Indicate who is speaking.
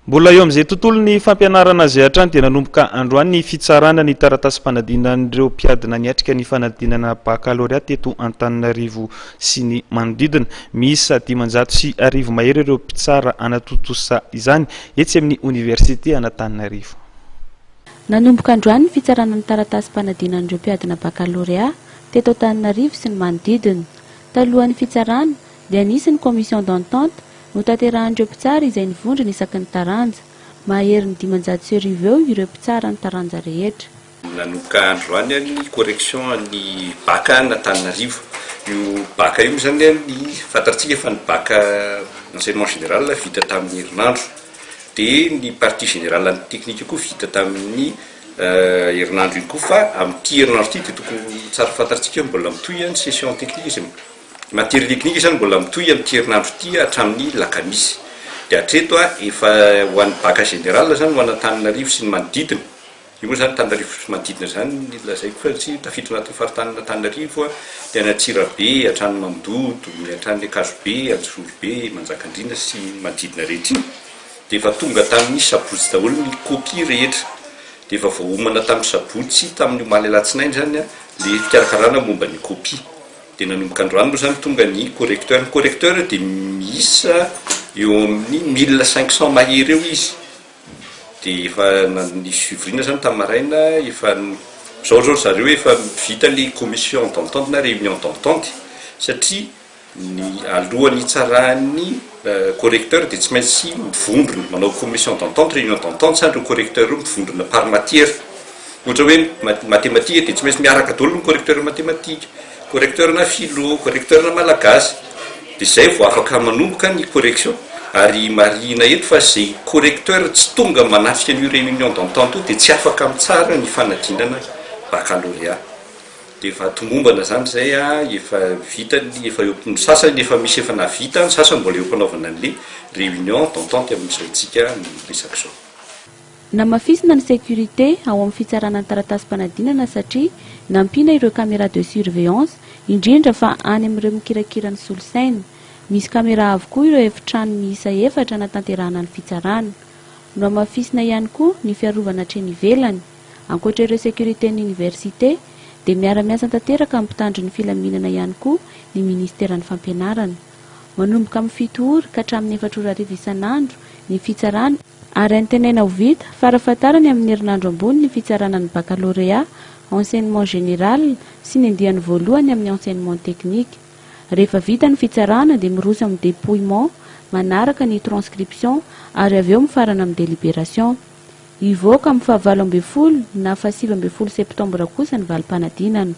Speaker 1: Mbola eo amin'izay tontolon'ny fampianarana izay hatrany dia nanomboka androany ny fitsarana ny taratasim-panadinan'ireo mpiadina niatrika ny fanadinana bakalorea teto Antananarivo sy ny manodidina. Miisa 1500 mahery ireo mpitsara hanatontosa izany etsy amin'ny oniversite an'Antananarivo.
Speaker 2: Nanomboka androany ny fitsarana ny taratasim-panadinan'ireo mpiadina bakalorea teto Antananarivo sy ny manodidina. Talohan'ny fitsarana dia nisy ny commission d'entente notanterahan'ireo mpitsara izay nivondrona isaky ny taranja. Maherin'ny 1500 eo ireo mpitsara ny taranja rehetra.
Speaker 3: Nanomboka androany ny correction ny bac an'Antananarivo. Io bac io moa zany ny fantatsika fa ny bac enseignement général vita tamin'ny herinandro, dia ny partie générale ny technique koa vita tamin'ny herinandro iny koa, fa amin'ity herinandro ity dia tokony tsara fantatsika mbola mitohy ny session technique izay matière technique zany mbola mitohy amin'ity herinandro ity hatramin'ny lakamisy. Dia hatreto efa ho an'ny bac général zany ho an'Antananarivo sy ny manodidina io moa zany, Antananarivo sy manodidina zany lazaiko fa tsy tafiditra anatin'ny faritanin'Antananarivo dia any Antsirabe hatrany Mandoto, ny hatrany Ankazobe, Anjozorobe, Manjakandriana sy ny manodidina rehetra iny, dia efa tonga tamin'ny sabotsy daholo ny copie rehetra, dia efa voaomana tamin'ny sabotsy tamin'ny omaly alatsinainy zany le fikarakarana momba ny copie. Dia nanomboka androany moa zany tonga ny correcteur. Ny correcteur dia miisa eo amin'ny 1500 mahery eo izy, dia efa nisy fivoriana zany tamin'ny maraina. Efa zao zao zareo efa vita le commission d'entente na réunion d'entente, satria ny alohan'ny hitsaran'ny correcteur dia tsy maintsy mivondrona manao commission d'entente, réunion d'entente zany ireo correcteur ireo, mivondrona par matière. Ohatra hoe mathématique dia tsy maintsy miaraka daholo ny correcteur mathématique, correcteur na philo, correcteur na malagasy, dia zay vao afaka manomboka ny correction. Ary marihina eto fa zay correcteur tsy tonga manatrika an'io réunion d'entente io dia tsy afaka mitsara ny fanadinana baccalauréat. Dia efa tomombana zany zay efa vita ny efa eo ny sasany, efa misy efa navita ny sasany, mbola eo am-panaovana an'le réunion d'entente amin'izao tsika miresaka izao.
Speaker 2: Namafisina ny sécurité ao amin'ny fitsarana ny taratasim-panadinana satria nampiana ireo caméra de surveillance, indrindra fa any amin'ireo mikirakira ny solosaina. Misy caméra avokoa ireo efitrano miisa efatra natanterahana ny fitsarana. Nohamafisina ihany koa ny fiarovana hatreny ivelany. Ankoatra ireo sécurité ny université dia miara-miasa tanteraka amin'ny mpitandro ny filaminana ihany koa ny ministeran'ny fampianarana. Manomboka amin'ny 7 ora ka hatramin'ny 4 ora hariva isan'andro ny fitsarana, ary antenaina ho vita farafahatarany amin'ny herinandro ambony ny fitsarana ny baccalauréat enseignement général sy ny andiany voalohany amin'ny enseignement technique. Rehefa vita ny fitsarana dia miroso amin'ny dépouillement, manaraka ny transcription ary avy eo mifarana amin'ny délibération. Hivoaka amin'ny faha-18 na faha-19 septambra kosa ny valim-panadinana.